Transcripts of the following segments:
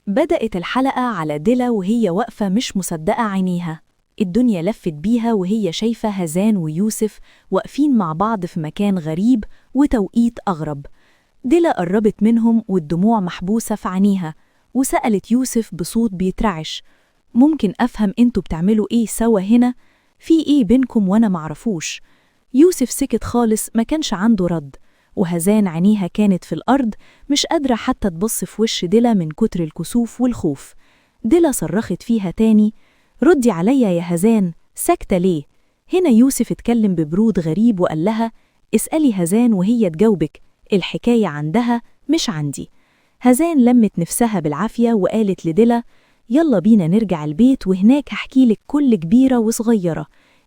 بدأت الحلقة على ديلا وهي واقفة مش مصدقة عينيها. الدنيا لفت بيها وهي شايفة هزان ويوسف واقفين مع بعض في مكان غريب وتوقيت أغرب. ديلا قربت منهم والدموع محبوسة في عينيها، وسألت يوسف بصوت بيترعش: ممكن أفهم انتوا بتعملوا إيه سوا هنا؟ في إيه بينكم وأنا معرفوش؟ يوسف سكت خالص، ما كانش عنده رد، وهزان عينيها كانت في الأرض، مش قادرة حتى تبص في وش ديلا من كتر الكسوف والخوف. ديلا صرخت فيها تاني: ردي عليا يا هزان، ساكتة ليه؟ هنا يوسف اتكلم ببرود غريب وقال لها: اسألي هزان وهي تجاوبك، الحكاية عندها مش عندي. هزان لمت نفسها بالعافية وقالت لديلا: يلا بينا نرجع البيت، وهناك هحكيلك كل كبيرة وصغيرة،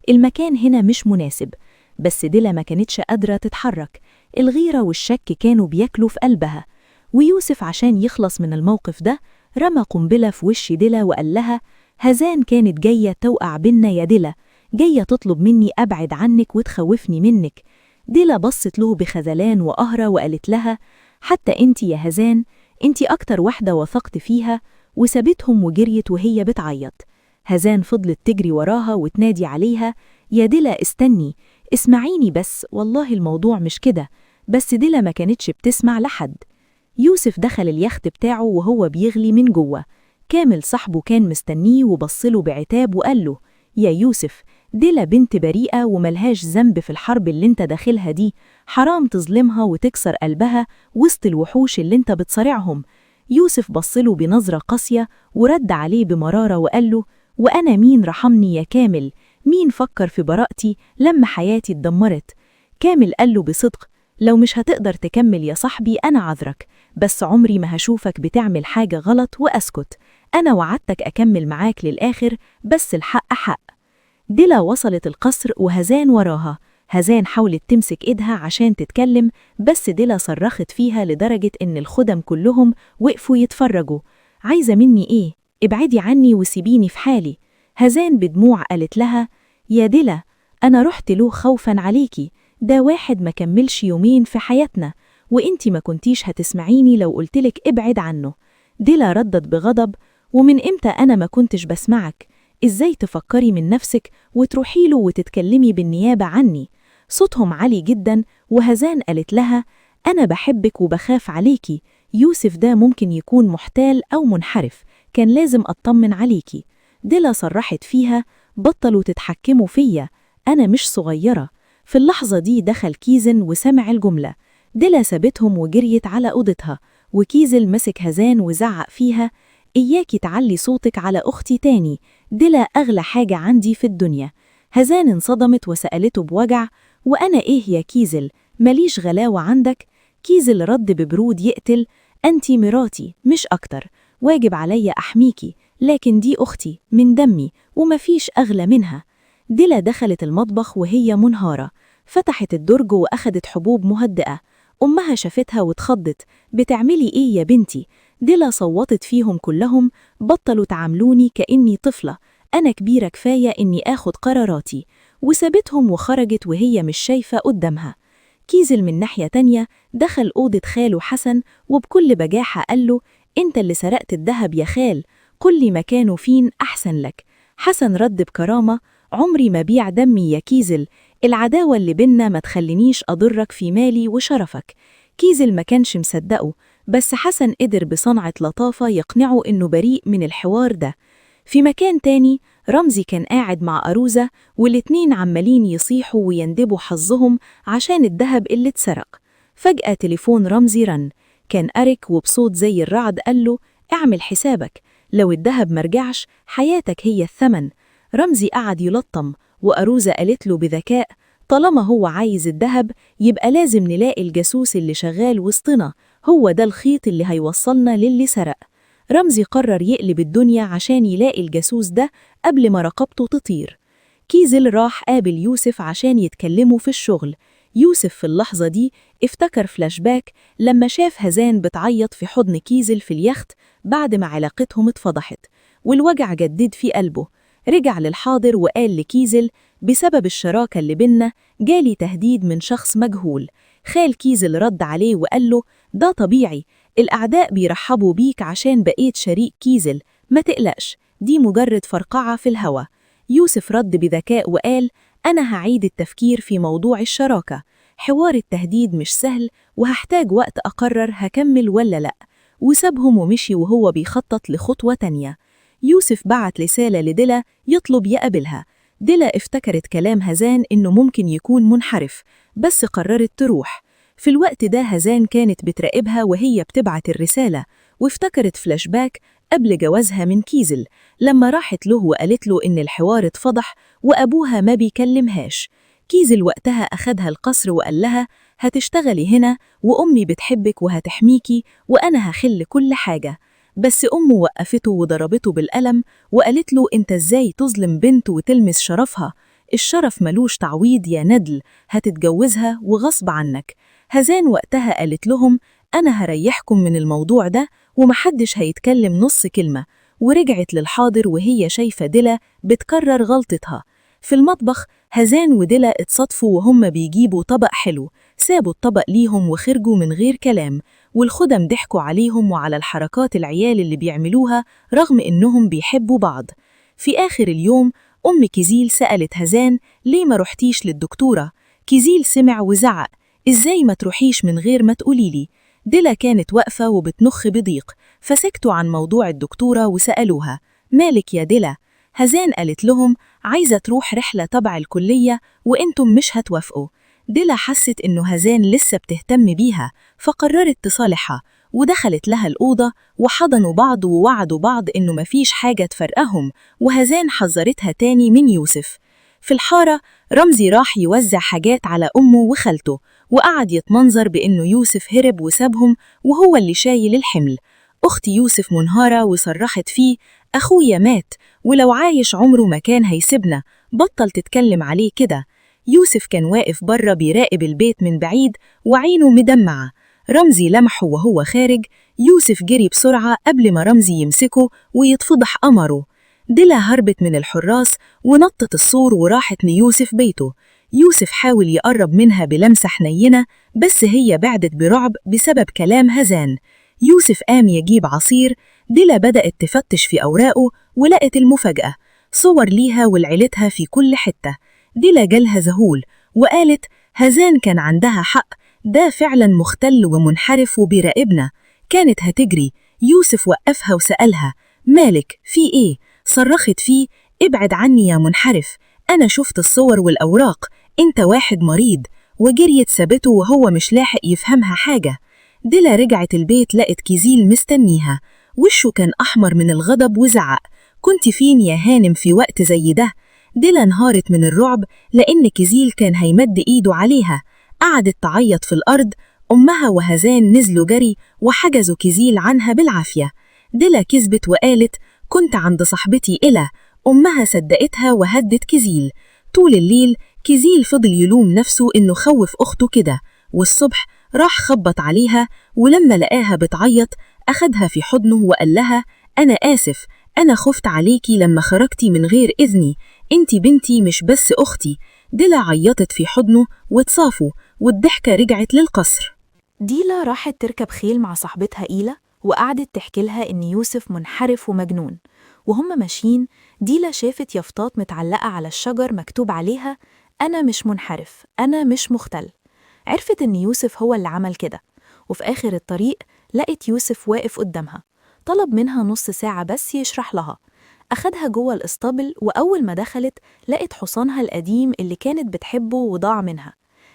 المكان هنا مش مناسب. بس ديلا ما كانتش قادرة تتحرك، الغيرة والشك كانوا بياكلوا في قلبها. ويوسف عشان يخلص من الموقف ده رمى قنبلة في وش ديلا وقال لها: هزان كانت جاية توقع بينا يا ديلا، جاية تطلب مني أبعد عنك وتخوفني منك. ديلا بصت له بخذلان وقهرة وقالت لها: حتى انتي يا هزان، انتي أكتر واحدة وثقت فيها. وسابتهم وجريت وهي بتعيط. هزان فضلت تجري وراها وتنادي عليها: يا ديلا استني، اسمعيني بس، والله الموضوع مش كده. بس ديلا ما كانتش بتسمع لحد. يوسف دخل اليخت بتاعه وهو بيغلي من جوه. كامل صاحبه كان مستنيه وبصله بعتاب وقال له: يا يوسف، ديلا بنت بريئة وملهاش ذنب في الحرب اللي انت داخلها دي، حرام تظلمها وتكسر قلبها وسط الوحوش اللي انت بتصارعهم. يوسف بصله بنظرة قاسية ورد عليه بمرارة وقال له: وأنا مين رحمني يا كامل؟ مين فكر في براءتي لما حياتي اتدمرت؟ كامل قال له بصدق: لو مش هتقدر تكمل يا صاحبي أنا عذرك، بس عمري ما هشوفك بتعمل حاجة غلط وأسكت. أنا وعدتك أكمل معاك للآخر، بس الحق حق. ديلا وصلت القصر وهزان وراها. هزان حاولت تمسك إيدها عشان تتكلم، بس ديلا صرخت فيها لدرجة إن الخدم كلهم وقفوا يتفرجوا: عايزة مني إيه؟ ابعدي عني وسيبيني في حالي. هزان بدموع قالت لها: يا ديلا، أنا رحت له خوفا عليكي، ده واحد ما كملش يومين في حياتنا، وإنتي ما كنتيش هتسمعيني لو قلتلك ابعد عنه. ديلا ردت بغضب: ومن إمتى أنا ما كنتش بسمعك؟ إزاي تفكري من نفسك وتروحي له وتتكلمي بالنيابة عني؟ صوتهم عالي جدا، وهزان قالت لها: أنا بحبك وبخاف عليكي، يوسف ده ممكن يكون محتال أو منحرف، كان لازم أطمن عليكي. ديلا صرحت فيها: بطلوا تتحكموا فيا، أنا مش صغيرة. في اللحظة دي دخل كيزن وسمع الجملة. ديلا سابتهم وجريت على أوضتها، وكيزل مسك هزان وزعق فيها: إياكي تعلي صوتك على أختي تاني، ديلا أغلى حاجة عندي في الدنيا. هزان انصدمت وسألته بوجع: وأنا إيه يا كيزل؟ ماليش غلاوة عندك؟ كيزل رد ببرود يقتل: أنتي مراتي مش أكتر، واجب عليا أحميكي، لكن دي أختي من دمي ومفيش أغلى منها. ديلا دخلت المطبخ وهي منهارة، فتحت الدرج وأخدت حبوب مهدئة. أمها شافتها واتخضت: بتعملي إيه يا بنتي؟ ديلا صوتت فيهم كلهم: بطلوا تعاملوني كأني طفلة، أنا كبيرة كفاية إني آخد قراراتي. وسابتهم وخرجت وهي مش شايفة قدامها. كيزل من ناحية تانية دخل أوضة خاله حسن وبكل بجاحة قال له: أنت اللي سرقت الذهب يا خال، قل لي مكانه فين أحسن لك. حسن رد بكرامة: عمري ما بيع دمي يا كيزل، العداوة اللي بينا ما تخلينيش أضرك في مالي وشرفك. كيزل ما كانش مصدقه، بس حسن قدر بصنعة لطافة يقنعه إنه بريء من الحوار ده. في مكان تاني رمزي كان قاعد مع أروزة، والاتنين عمالين يصيحوا ويندبوا حظهم عشان الذهب اللي اتسرق. فجأة تليفون رمزي رن، كان أريك، وبصوت زي الرعد قال له: اعمل حسابك، لو الذهب مرجعش حياتك هي الثمن. رمزي قعد يلطم، وأروزة قالت له بذكاء: طالما هو عايز الذهب يبقى لازم نلاقي الجاسوس اللي شغال وسطنا، هو ده الخيط اللي هيوصلنا للي سرق. رمزي قرر يقلب الدنيا عشان يلاقي الجاسوس ده قبل ما رقبته تطير. كيزل راح قابل يوسف عشان يتكلموا في الشغل. يوسف في اللحظة دي افتكر فلاش باك لما شاف هزان بتعيط في حضن كيزل في اليخت بعد ما علاقتهم اتفضحت، والوجع جدد في قلبه. رجع للحاضر وقال لكيزل: بسبب الشراكة اللي بينا جالي تهديد من شخص مجهول. خال كيزل رد عليه وقال له: ده طبيعي، الأعداء بيرحبوا بيك عشان بقيت شريك كيزل، ما تقلقش، دي مجرد فرقعة في الهوا. يوسف رد بذكاء وقال: أنا هعيد التفكير في موضوع الشراكة، حوار التهديد مش سهل وهحتاج وقت أقرر هكمل ولا لأ. وسابهم ومشي وهو بيخطط لخطوة تانية. يوسف بعت رسالة لدلا يطلب يقابلها. دلا افتكرت كلام هزان إنه ممكن يكون منحرف، بس قررت تروح. في الوقت ده هزان كانت بتراقبها وهي بتبعت الرسالة، وافتكرت فلاش باك قبل جوازها من كيزل لما راحت له وقالت له إن الحوار اتفضح وأبوها ما بيكلمهاش. كيزل وقتها أخدها القصر وقال لها: هتشتغلي هنا وأمي بتحبك وهتحميكي وأنا هخل كل حاجة. بس أمه وقفته وضربته بالقلم وقالت له: أنت إزاي تظلم بنت وتلمس شرفها؟ الشرف ملوش تعويض يا ندل، هتتجوزها وغصب عنك. هزان وقتها قالت لهم: أنا هريحكم من الموضوع ده ومحدش هيتكلم نص كلمة. ورجعت للحاضر وهي شايفة دلا بتكرر غلطتها. في المطبخ هزان ودلا اتصادفوا وهم بيجيبوا طبق حلو، سابوا الطبق ليهم وخرجوا من غير كلام، والخدم ضحكوا عليهم وعلى الحركات العيال اللي بيعملوها رغم إنهم بيحبوا بعض. في آخر اليوم أم كيزيل سألت هزان: ليه ما رحتيش للدكتورة؟ كيزيل سمع وزعق: إزاي ما تروحيش من غير ما تقوليلي؟ دلا كانت واقفة وبتنخ بضيق، فسكتوا عن موضوع الدكتورة وسألوها: مالك يا دلا؟ هزان قالت لهم: عايزة تروح رحلة تبع الكلية وإنتم مش هتوافقوا. دلا حست إنه هزان لسه بتهتم بيها، فقررت تصالحها ودخلت لها الأوضة وحضنوا بعض ووعدوا بعض إنه مفيش حاجة تفرقهم، وهزان حذرتها تاني من يوسف. في الحارة رمزي راح يوزع حاجات على أمه وخالته، وقعد يتمنظر بإنه يوسف هرب وسابهم وهو اللي شايل الحمل. أخت يوسف منهارة وصرخت فيه: أخويا مات، ولو عايش عمره ما كان هيسيبنا، بطل تتكلم عليه كده. يوسف كان واقف بره بيراقب البيت من بعيد وعينه مدمعة. رمزي لمحه وهو خارج، يوسف جري بسرعة قبل ما رمزي يمسكه ويتفضح أمره. دلا هربت من الحراس ونطت السور وراحت ليوسف بيته. يوسف حاول يقرب منها بلمسة حنينة، بس هي بعدت برعب بسبب كلام هزان. يوسف قام يجيب عصير، دلا بدأت تفتش في أوراقه ولقت المفاجأة، صور ليها ولعيلتها في كل حتة. دلا جالها ذهول وقالت: هزان كان عندها حق، ده فعلا مختل ومنحرف وبيراقبنا. كانت هتجري، يوسف وقفها وسألها: مالك في إيه؟ صرخت فيه: ابعد عني يا منحرف، أنا شفت الصور والأوراق، أنت واحد مريض. وجريت سابته وهو مش لاحق يفهمها حاجة. دلا رجعت البيت لقت كيزيل مستنيها، وشه كان أحمر من الغضب وزعق: كنت فين يا هانم في وقت زي ده؟ دلا انهارت من الرعب لأن كيزيل كان هيمد إيده عليها. قعدت تعيط في الأرض. أمها وهزان نزلوا جري وحجزوا كيزيل عنها بالعافية. دلا كذبت وقالت: كنت عند صاحبتي إلا. أمها صدقتها وهدت كيزيل. طول الليل كيزيل فضل يلوم نفسه إنه خوف أخته كده، والصبح راح خبط عليها، ولما لقاها بتعيط أخدها في حضنه وقال لها: أنا آسف، أنا خفت عليكي لما خرجتي من غير إذني، أنتي بنتي مش بس أختي. دلا عيطت في حضنه واتصافوا، والضحكة رجعت للقصر. ديلا راحت تركب خيل مع صاحبتها إيلا، وقعدت تحكي لها إن يوسف منحرف ومجنون. وهم ماشيين ديلا شافت يافطات متعلقة على الشجر مكتوب عليها: أنا مش منحرف، أنا مش مختل. عرفت إن يوسف هو اللي عمل كده. وفي آخر الطريق لقت يوسف واقف قدامها، طلب منها نص ساعة بس يشرح لها. أخدها جوه الإسطبل، وأول ما دخلت لقت حصانها القديم اللي كانت بتحبه وضاع منها.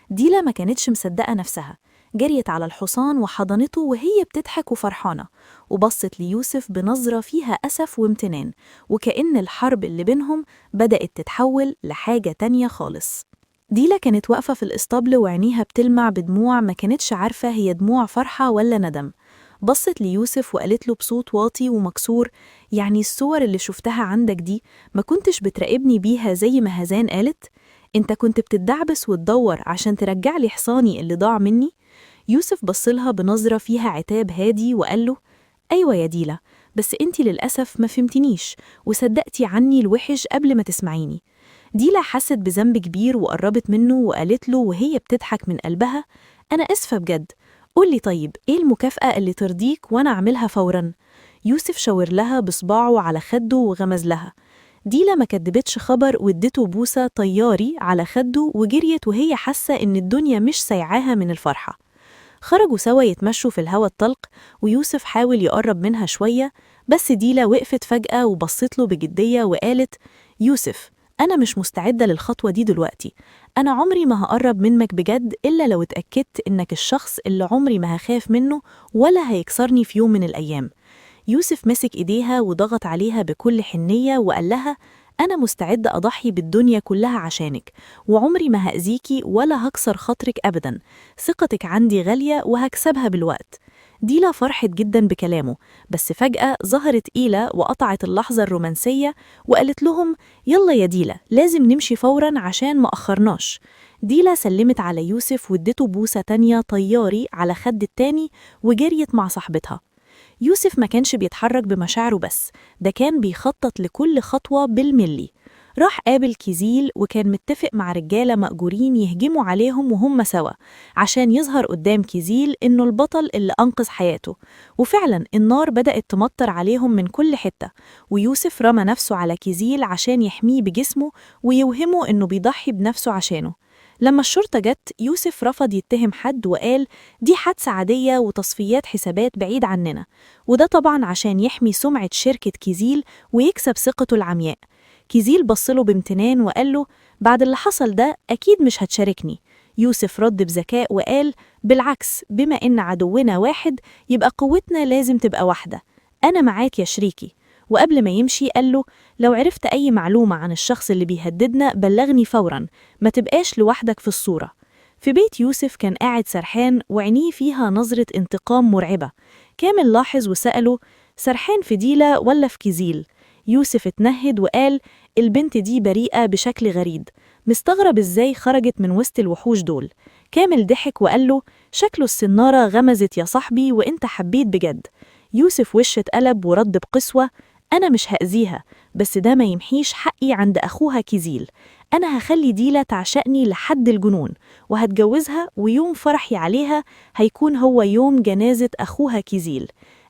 ديلا ما كانتش مصدقة نفسها، جريت على الحصان وحضنته وهي بتضحك وفرحانة، وبصت ليوسف بنظرة فيها أسف وامتنان، وكأن الحرب اللي بينهم بدأت تتحول لحاجة تانية خالص. ديلا كانت واقفة في الإسطبل وعينيها بتلمع بدموع، ما كانتش عارفة هي دموع فرحة ولا ندم. بصت ليوسف وقالت له بصوت واطي ومكسور: يعني الصور اللي شفتها عندك دي ما كنتش بتراقبني بيها زي ما هزان قالت؟ انت كنت بتدعبس وتدور عشان ترجع لي حصاني اللي ضاع مني؟ يوسف بصلها بنظرة فيها عتاب هادي وقال له: أيوة يا ديلا، بس انتي للأسف ما فهمتنيش وصدقتي عني الوحش قبل ما تسمعيني. ديلا حست بذنب كبير وقربت منه وقالت له وهي بتضحك من قلبها: أنا آسفة بجد، قولي طيب إيه المكافأة اللي ترضيك وأنا أعملها فوراً؟ يوسف شاور لها بصباعه على خده وغمز لها. ديلا ما كدبتش خبر وادته بوسة طياري على خده وجريت وهي حاسة إن الدنيا مش سايعاها من الفرحة. خرجوا سوا يتمشوا في الهوا الطلق، ويوسف حاول يقرب منها شوية، بس ديلا وقفت فجأة وبصت له بجدية وقالت: يوسف، أنا مش مستعدة للخطوة دي دلوقتي. أنا عمري ما هقرب منك بجد إلا لو اتأكدت إنك الشخص اللي عمري ما هخاف منه ولا هيكسرني في يوم من الأيام. يوسف مسك إيديها وضغط عليها بكل حنية وقال لها: أنا مستعدة أضحي بالدنيا كلها عشانك، وعمري ما هأذيكي ولا هكسر خاطرك أبدا. ثقتك عندي غالية وهكسبها بالوقت. ديلا فرحت جدا بكلامه، بس فجأة ظهرت إيلا وقطعت اللحظة الرومانسية وقالت لهم: يلا يا ديلا، لازم نمشي فورا عشان ما أخرناش. ديلا سلمت على يوسف وادته بوسة تانية طياري على خد التاني وجريت مع صاحبتها. يوسف ما كانش بيتحرك بمشاعره بس، ده كان بيخطط لكل خطوة بالملي. راح قابل كيزيل وكان متفق مع رجالة مأجورين يهجموا عليهم وهم سوا عشان يظهر قدام كيزيل إنه البطل اللي أنقذ حياته. وفعلا النار بدأت تمطر عليهم من كل حتة، ويوسف رمى نفسه على كيزيل عشان يحميه بجسمه ويوهمه إنه بيضحي بنفسه عشانه. لما الشرطة جت، يوسف رفض يتهم حد وقال دي حادثة عادية وتصفيات حسابات بعيد عننا، وده طبعا عشان يحمي سمعة شركة كيزيل ويكسب ثقته العمياء. كيزيل بصله بامتنان وقال له: بعد اللي حصل ده أكيد مش هتشاركني. يوسف رد بذكاء وقال: بالعكس، بما إن عدونا واحد يبقى قوتنا لازم تبقى واحدة، أنا معاك يا شريكي. وقبل ما يمشي قال له: لو عرفت أي معلومة عن الشخص اللي بيهددنا بلغني فورا، ما تبقاش لوحدك في الصورة. في بيت يوسف كان قاعد سرحان وعينيه فيها نظرة انتقام مرعبة. كامل لاحظ وسأله: سرحان في ديلا ولا في كيزيل؟ يوسف اتنهد وقال: البنت دي بريئة بشكل غريب، مستغرب ازاي خرجت من وسط الوحوش دول. كامل ضحك وقال له: شكله السنارة غمزت يا صاحبي وانت حبيت بجد. يوسف وشه اتقلب ورد بقسوة: أنا مش هأذيها، بس ده ما يمحيش حقي عند أخوها كيزيل. أنا هخلي ديلا تعشقني لحد الجنون وهتجوزها، ويوم فرحي عليها هيكون هو يوم جنازة أخوها كيزيل.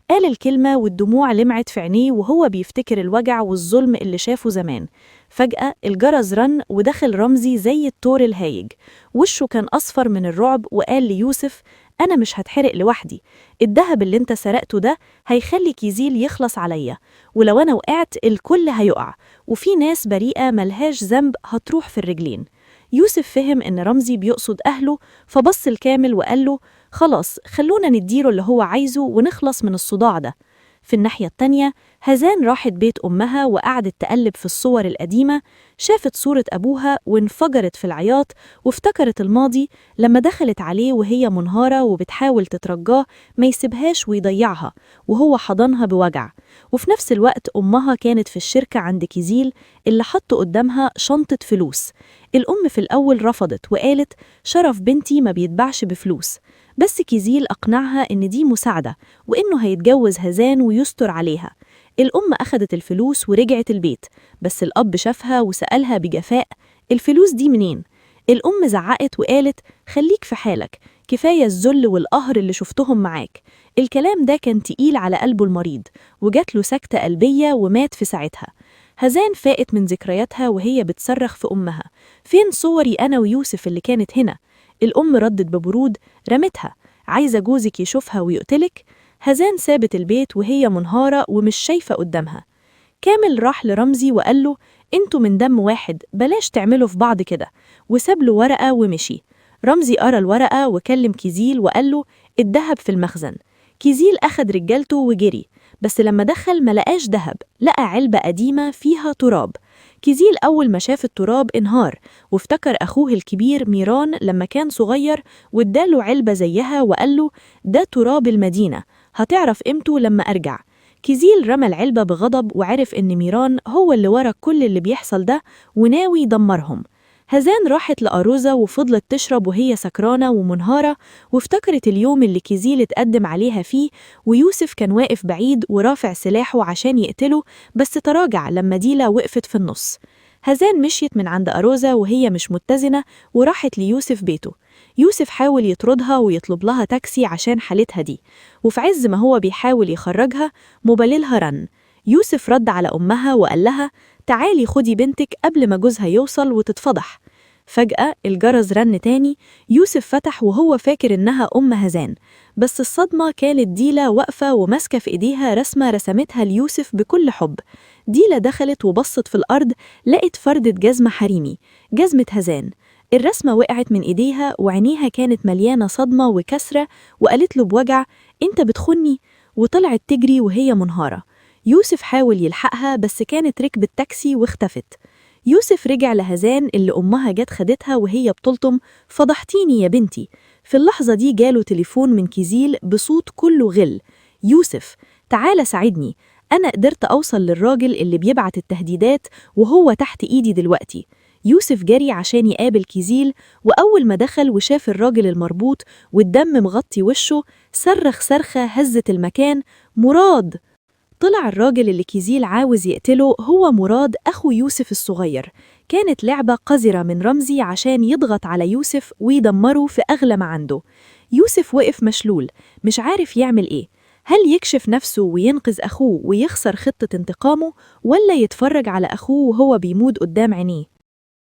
قال الكلمة والدموع لمعت في عينيه وهو بيفتكر الوجع والظلم اللي شافه زمان. فجأة الجرس رن ودخل رمزي زي التور الهايج، وشه كان أصفر من الرعب، وقال ليوسف: أنا مش هتحرق لوحدي، الذهب اللي انت سرقته ده هيخلي كيزيل يخلص عليا، ولو أنا وقعت الكل هيقع، وفي ناس بريئة ملهاش ذنب هتروح في الرجلين. يوسف فهم إن رمزي بيقصد أهله، فبص الكامل وقال له: خلاص خلونا نديله اللي هو عايزه ونخلص من الصداع ده. في الناحية التانية هزان راحت بيت أمها وقعدت تقلب في الصور القديمة، شافت صورة أبوها وانفجرت في العياط وافتكرت الماضي لما دخلت عليه وهي منهارة وبتحاول تترجاه ما يسيبهاش ويضيعها، وهو حضنها بوجع. وفي نفس الوقت أمها كانت في الشركة عند كيزيل اللي حط قدامها شنطة فلوس. الأم في الأول رفضت وقالت شرف بنتي ما بيتباعش بفلوس، بس كيزيل أقنعها إن دي مساعدة وإنه هيتجوز هزان ويستر عليها. الأم أخدت الفلوس ورجعت البيت، بس الأب شافها وسألها بجفاء الفلوس دي منين؟ الأم زعقت وقالت خليك في حالك، كفاية الذل والقهر اللي شفتهم معاك. الكلام ده كان تقيل على قلبه المريض، وجات له سكتة قلبية ومات في ساعتها. هزان فاقت من ذكرياتها وهي بتصرخ في أمها، فين صوري أنا ويوسف اللي كانت هنا؟ الأم ردت ببرود، رمتها، عايزة جوزك يشوفها ويقتلك؟ هزان سابت البيت وهي منهارة ومش شايفة قدامها. كامل راح لرمزي وقال له انتوا من دم واحد، بلاش تعملوا في بعض كده، وساب له ورقة ومشي. رمزي قرا الورقة وكلم كيزيل وقال له الذهب في المخزن. كيزيل أخد رجالته وجري، بس لما دخل ما لقاش ذهب، لقى علبة قديمة فيها تراب. كيزيل أول ما شاف التراب انهار، وافتكر أخوه الكبير ميران لما كان صغير واداله علبة زيها وقال له ده تراب المدينة، هتعرف قيمته لما أرجع. كيزيل رمى العلبة بغضب وعرف إن ميران هو اللي ورا كل اللي بيحصل ده وناوي يدمرهم. هزان راحت لأروزة وفضلت تشرب وهي سكرانة ومنهارة، وافتكرت اليوم اللي كيزيل اتقدم عليها فيه ويوسف كان واقف بعيد ورافع سلاحه عشان يقتله، بس تراجع لما ديلا وقفت في النص. هزان مشيت من عند أروزة وهي مش متزنة وراحت ليوسف بيته. يوسف حاول يطردها ويطلب لها تاكسي عشان حالتها دي، وفي عز ما هو بيحاول يخرجها موبايلها رن. يوسف رد على أمها وقال لها تعالي خدي بنتك قبل ما جوزها يوصل وتتفضح. فجأة الجرس رن تاني. يوسف فتح وهو فاكر إنها أم هزان، بس الصدمة كانت ديلا واقفة وماسكة في إيديها رسمة رسمتها ليوسف بكل حب. ديلا دخلت وبصت في الأرض، لقت فردة جزمة حريمي، جزمة هزان. الرسمة وقعت من إيديها وعينيها كانت مليانة صدمة وكسرة، وقالت له بوجع أنت بتخني، وطلعت تجري وهي منهارة. يوسف حاول يلحقها بس كانت ركبت تاكسي واختفت. يوسف رجع لهزان اللي أمها جت خدتها وهي بتلطم فضحتيني يا بنتي. في اللحظة دي جاله تليفون من كيزيل بصوت كله غل، يوسف تعال ساعدني، أنا قدرت أوصل للراجل اللي بيبعت التهديدات وهو تحت إيدي دلوقتي. يوسف جري عشان يقابل كيزيل، وأول ما دخل وشاف الراجل المربوط والدم مغطي وشه صرخ صرخة هزت المكان، مراد! طلع الراجل اللي كيزيل عاوز يقتله هو مراد أخو يوسف الصغير. كانت لعبة قذرة من رمزي عشان يضغط على يوسف ويدمره في أغلى ما عنده. يوسف وقف مشلول مش عارف يعمل إيه، هل يكشف نفسه وينقذ أخوه ويخسر خطة انتقامه، ولا يتفرج على أخوه وهو بيموت قدام عينيه؟